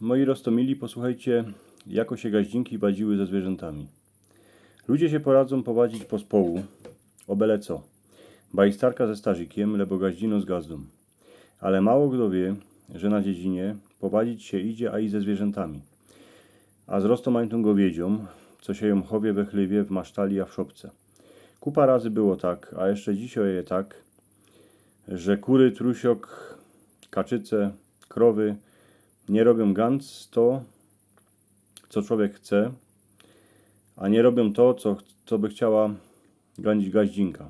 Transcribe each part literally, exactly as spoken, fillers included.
Moi roztomili, posłuchejcie, jako sie gaździnki wadziły ze zwierzętami. Ludzie sie poradzōm powadzić pospołu, ô bele co. Bajstarka ze starzikiym, lebo gaździno z gazdą. Ale mało kto wiy, że na dziedzinie powadzić sie idzie a i ze zwierzętami. A z roztomajtōm gowiedziōm, co sie jōm chowie we chlywie, w masztali a w szopce. Kupa razy było tak, a jeszcze dzisiej je tak, że kury, trusiok, kaczyce, krowy nie robiōm gans to, co człowiek chce, a nie robiōm to, co, co by chciała gań-, gaździnka.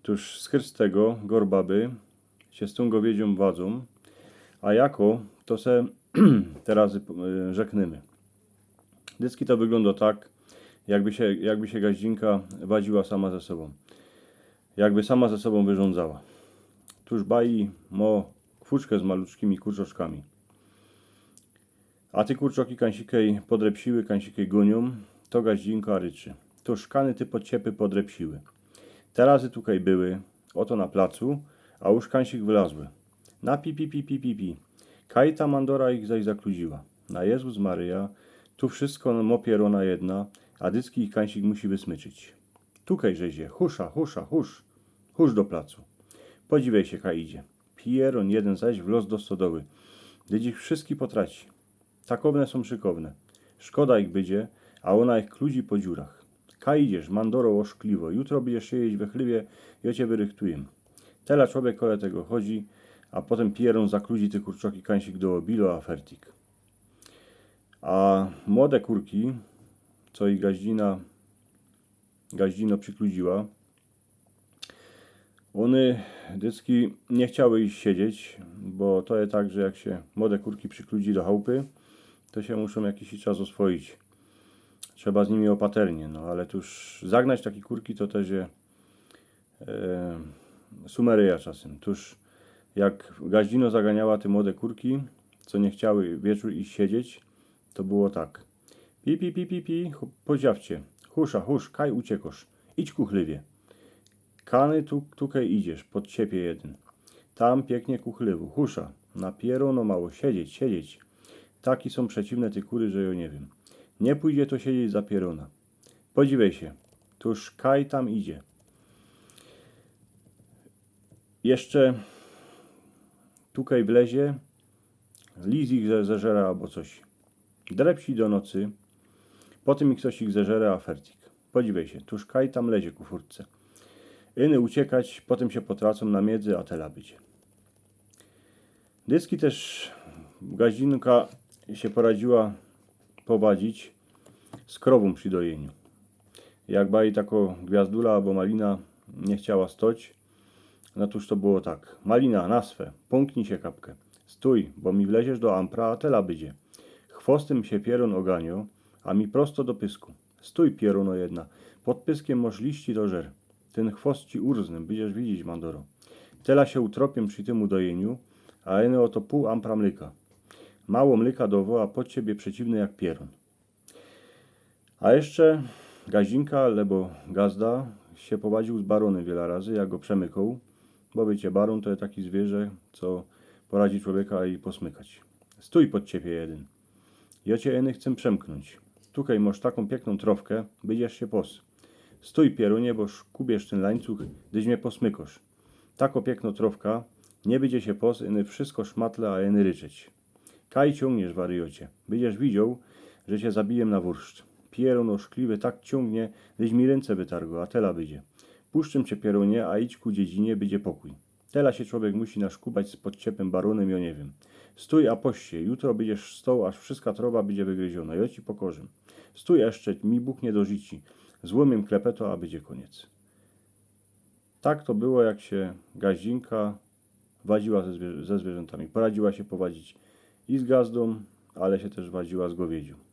Tōż z chyrstego gorbaby sie z tōm gowiedziōm wadzōm, a jako, to se teroz, e, rzeknymy. Dycki to wyglōndo tak, jakby sie, jakby sie gaździnka wadziła sama ze sobōm. Jakby sama ze sobōm wyrządzała. Tōż baji mo kwuczkã z maluczkimi kurczoczkami. A ty kurczoki kańsikej podrepsiły, kańsikej gōniōm, to gaździnka ryczy. Tōż kany ty podciepy podrepsiły. Te razy tukej były, oto na placu, a już kańsik wylazły. Na pi, pi, pi, pi, pi, pi. Kaj ta mandora ich zaś zakludziła. Na Jezus Maryja, tu wszystko mo pierōna jedna, a dycki ich kańsik musi wysmyczyć. Tukej żeś je, husza, husza, husz, husz do placu. Podziwej sie, kaj idzie. Pierōn jedyn zaś wlōz do stodoły, dyć ich wszystki potraci. Takowne sōm szykowne. Szkoda ich bydzie, a ôna ich kludzi po dziurach. Kaj idziesz, mandoro ôszkliwo, jutro bydziesz siedzieć we chlywie, jo cie wyrychtujym. Tela człowiek kole tego chodzi, a potym pierōn zakludzi ty kurczoki kańsik do ôbilo, a fertik. A młode kurki, co ich gaździna, gaździno przikludziła, ône dycki nie chciały iś siedzieć, bo to je tak, że jak sie młode kurki przykludzi do chałupy, to sie muszōm jakiś czas ôswoić. Trzeba z nimi ôpaternie, no ale tōż zagnać taki kurki to tyż je, e, sumeryja czasym. Tōż jak gaździno zaganiała te młode kurki, co nie chciały wieczōr iś siedzieć, to było tak. Pi, pi, pi, pi, pi, hu-, poziawcie. Husza, husz, kaj uciekōsz? Idź ku chlywie. Kany tu, tukej idziesz, podciepie jedyn. Tam piyknie ku chlywu. Husza, na pierōno mało siedzieć, siedzieć. Taki sōm przeciwne te kury, że jo nie wiym. Nie pōjdzie to siedzieć za pierōna. Podziwej sie, tōż kaj tam idzie. Jeszcze tukej wlezie, lis ich ze-, zeżere abo coś. Drepsi do nocy, potym ich coś ich zeżere, a fertik. Podziwej sie, tōż kaj tam lezie ku furtce. Iny uciekać, potym sie potracōm na miedzy, a tela bydzie. Dycki tyż gaździnka sie poradziła powadzić z krowōm przi dojenim. Jak baji tako gwiazdula abo malina nie chciała stoć, no tōż to było tak. Malina, na swe, pōmknij sie kapkã. Stōj, bo mi wleziesz do ampra, a tela bydzie. Chwostym sie pierōn ôganiŏ, a mi prosto do pysku. Stōj, pierōno jedna, pod pyskym mosz liści, to żer. Tyn chwost ci urznym, bydziesz widzieć, mandoro. Tela sie utropiym przi tym udojenim, a ino ôto pōł ampra mlyka. Mało mlyka dowo, a pod ciebie przeciwny jak pierōn. A jeszcze gaździnka, lebo gazda, sie powadził z barōnym wiela razy, jak go przemykoł, bo wiycie, barōn to je taki zwierzę, co poradzi człowieka i posmykać. Stōj, pod ciebie jedyn. Jo cie iny chcę przemknōńć. Tukej mosz takōm piyknōm trowkã, bydziesz sie pos. Stōj, pierōnie, bo szkubiesz tyn lańcuch, dyś mie posmykosz. Tako piykno trowka, nie bydzie sie pos, iny wszystko szmatle, a iny ryczeć. Kaj ciōngniesz, wariocie? Bydziesz widzioł, że cie zabijem na wurszt. Pierōn ôszkliwy tak ciōngnie, dyś mi rynce wytargo, a tela bydzie. Puszczym cie, pierōnie, a idź ku dziedzinie, bydzie pokōj. Tela sie człowiek musi naszkubać z podciepym barōnym, jo nie wiym. Stōj, a poś sie, jutro bydziesz stoł, aż wszyska trowa bydzie wygryziōno, jo ci pokorzym. Stōj jeszcze, mi Bōg nie do życi. Złōmiym klepeto, a bydzie kōniec. Tak to było, jak sie gaździnka wadziła ze zwie-, ze zwierzętami. Poradziła sie powadzić i z gazdą, ale sie tyż wadziła z gowiedziōm.